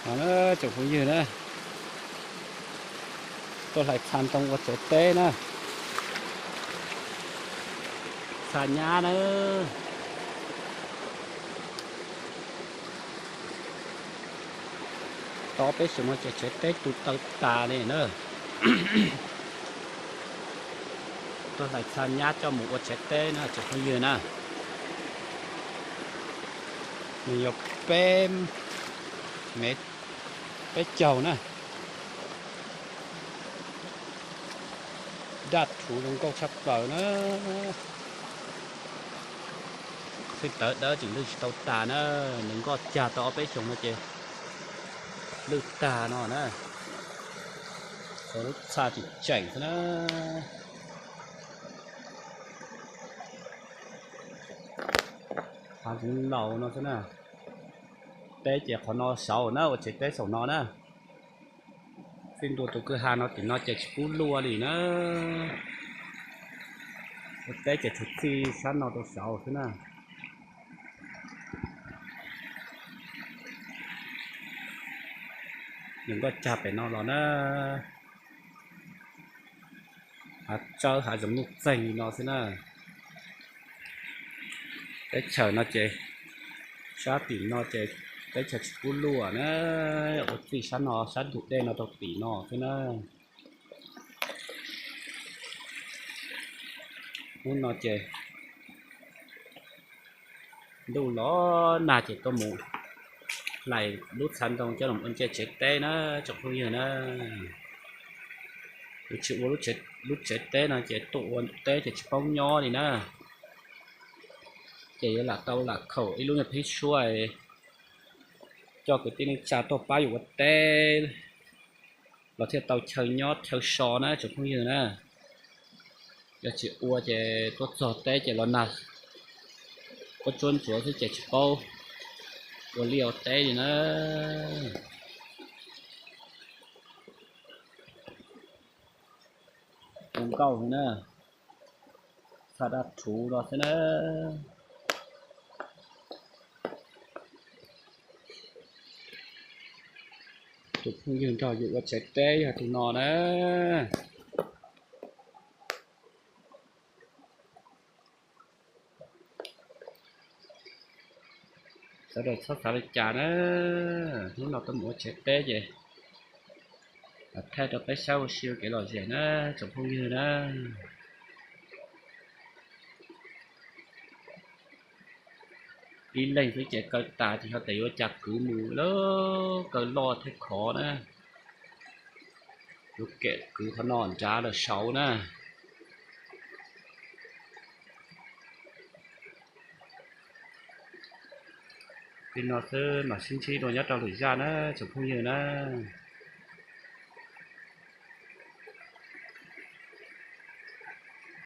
No na, tsoom phooj ywg na, tuaj hlais txha ntoo ua tsev teb na. Txha nyab na. Tau peb xyoos no ces tsev teb tu taw tas li na. Tuaj hlais txha nyab coj mus ua tsev teb na tsoom phooj ywg na. Nws yog peb mev, peb caug na. Daj rhuv zoo nkauj tshaj plaws na. Xwb tawv dawb tseem lwj tsis tau tag na. Nws nkoj cag tau ob peb xyoos no ces lwj tag no na. Txhua lub txha tseem tseem xwb na. Hav zoov laus no xwb na. Teb ces qhov no saud na, ua tsev teb saum no na. Txij ntua tus kwj ha no tim no ces tsis pub luaj li na. Ua teb ces tsuas txij sab no rau saud xwb na. Nws nkoj cag pem no los na. Hav tsawb hav zoov nuj txeeg li no xwb na. Teb chaws no ces sab tim no ces teb chaws tsis pub luaj na. Ua txij sab no sab ntug dej no rau tim no xwb na. Hnub no ces ntuj los nag ces tuaj mus hlais lub txha ntoo coj los ua ncej tsev teb na tsoom phooj ywg na. Kuv tsis ua lub tsev teb no ces tuaj ua teb ces tsis paub nyob li na. Ces yuav lam tau lam khaum ib lub nyuag phib suab coj kwv tij neej tsa tuaj pab yus ua teb los thiaj tau chaw nyob chaw so na tsoom phooj ywg na. Yog tsis ua ces tuaj txog teb ces los nag quab tsuab ntsuav xwb ces tsis paub ua liaj ua teb li na. Zoo nkauj li na. Txha daj rhuv no xwb na. Tus phooj ywg nrog yus ua tsev teb yog tus no na. Sawv daws txhob xav li cas na, hnub no tuaj mus ua tsev teb ces thaij rau peb saib ua si ua kev lom zem na tsoom phooj ywg na. Ib leeg xwb ces kaw tas ces xyov tes yuav ua cas kwv mus lawm, kaw loj thiab khov na. Yuav kem kwv qhov no nrad lawm saud na. Li no xwb mam sib ntsib dua nyob rau lwm zaj na tsoom phooj ywg na.